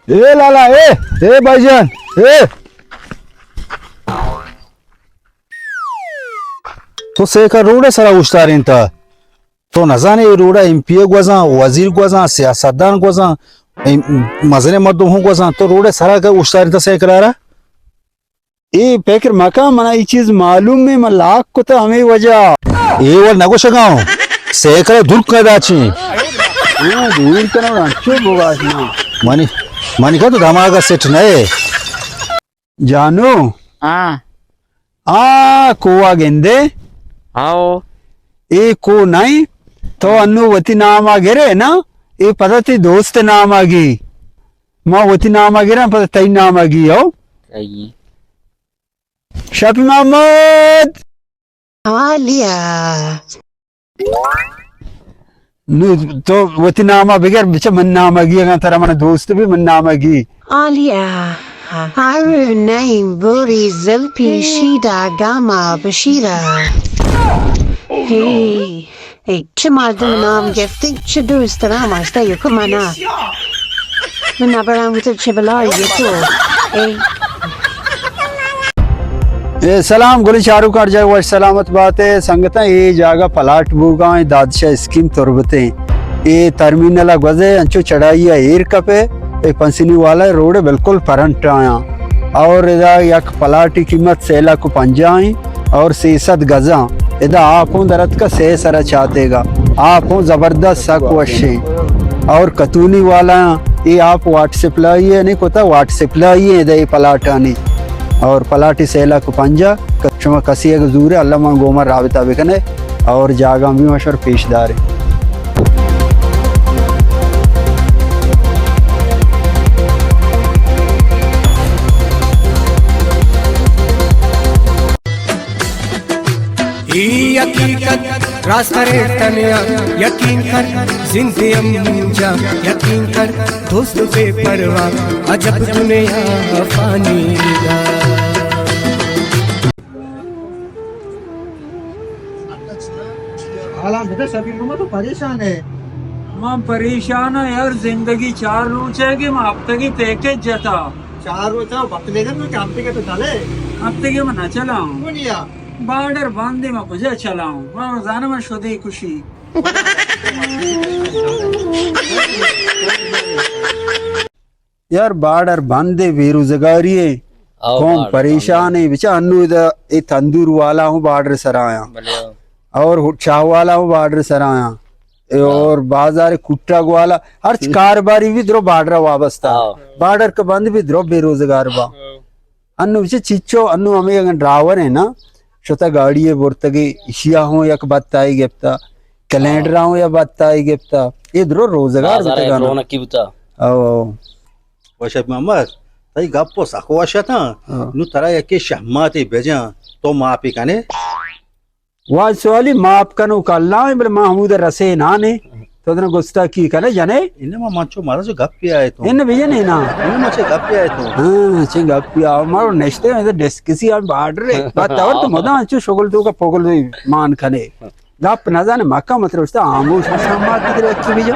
اے لالا، اے، اے بھائی جان، اے۔ تو سیکل روڈ ءِ سرا اوشتارینتا۔ تو نزانے اے روڈ ءَ ایم پی اے گوزاں، وزیر گوزاں، سیاستدان گوزاں، اے مزنیں مردم ہوں گوزاں۔ تو روڈ ءِ سرا کہ اوشتارینتا سیکل ءَ را؟ اے پکر مکن، منا اے چیز معلوم ایں، من لاک کتا ہمے وجہ۔ اے وڑ نگوشگا اوں، سیکل ءَ دور کن داچیں۔ ہاں، دور کناں، انچو بگاش نا۔ منی، منی کا تو دماغ سیٹ نہ اے۔ جانو۔ ہاں۔ آ کوہ گندے۔ ہاؤ۔ اے کوہ نہیں، تو انو وتی نام ءَ گرے نا، اے پدا تی دوست نام ءَ گی۔ ما وتی نام ءَ گراں، پدا تئی نام ءَ گی ہو۔ صحیح۔ شپی محمد۔ عالیہ۔ نو تو وتی نام ءَ بگر، بچہ من نام ءَ گی، اگاں ترا من دوست بی، من نام ءَ گی۔ عالیہ۔ ہر نئی بوری زلپی شیدا گاما بشیرا۔ ہے۔ اے چہ مردم نام گپتگ، چہ دوست نام است، یکو منا۔ من نبرم گوتر چہ بلائی تو۔ اے۔ اے سلام گل چاروکاں، ہر جاگہ وش سلامت بات ئے۔ سنگتاں، اے جاگہ پلاٹ بوگا ایں، دادشاہ اسکیم تربتیں۔ اے ترمینل ءَ گوزے، انچو چڑھائی ءَ ایر کپے، اے پنسنی والا روڈ بالکل پرنٹ آیاں۔ اور ادا یک پلاٹی قیمت سے لاکھ و پنجاہ ایں۔ اور سے سد گزاں۔ ادا آپ ہوں درتکا سے سرا چاتیگا۔ آپ ہوں زبردست سک وشیں۔ اور کتونی والا اے آپ واٹر سپلائی ایں، نہیں کتا واٹر سپلائی ایں ادا اے پلاٹانی۔ اور پلاٹی سے لاکھ پنجاہ، شما کسی اگہ زورے اللہ من گوما رابطہ بکنے اور جاگہ بھی مشور پیش دارے۔ اے حقیقت راست ارے تنیا، یقین کر زندے ہم جا، یقین کر دوست بے پرواہ، عجب دنیا فانی دا۔ حالان بتا شبیر محمد تو پریشان ہے۔ من پریشان ہاں یار، زندگی چار روچ ہے کہ من ہفتگی پیکج جتا۔ چار روچ ہے، وقت لے گا تو کہ ہفتگی تو چلے؟ ہفتگی من نہ چلاؤں۔ کیوں نہیں یار؟ بارڈر بند ہے، من کجا چلاؤں؟ من زاناں من شدی کشی۔ یار، بارڈر بند ہے، بے روزگاری ہے، او، قوم بارڈر پریشان بند ہے۔ بچا انو ادا اے تندور والا ہوں بارڈر سر آیاں۔ بلے۔ اور چاہ والا ہوں بارڈر سر آیاں۔ اے ہاں۔ اور بازار کٹگ والا، ہر چ-، کاروباری بھی درو بارڈر وابستہ۔ ہاں۔ بارڈر کا بند بھی درو بے روزگار با۔ ہاں۔ انو بچا چچو، انو ہمیں اگر ڈرائیور ہے نا، شتا گاڑی برتگی، اشیا ہوں یک بتائی گپتا، کلینڈرا ہوں یا بتائی گپتا، اے درو روزگار بازار بتگا نا۔ رونقی بوتا۔ او، او۔ وش محمد، تئی گپ و سک وش اتاں۔ ہاں۔ نو ترا یکے شہماتے بجاں، تو ماپی کنے؟ واجہ سوالی ماپ کنو کلاں، بلے ما ہمود رسے نانے۔ تو دن گستاخی کنے جنے؟ انما من چو مارا جو گپ پہ آئے تو۔ ان بجنے نا۔ انما چے گپ پہ آئے تو۔ ہاں، چے گپ پہ آ، مارو نشتے ہیں، ڈسکسی ہم بارڈر ہے۔ بات اور تو مدام چو شغل تو کا پگل مان کنے۔ گپ نہ زانے، مکہ مت روشتا، آموش بشام مات در اچھی بجا۔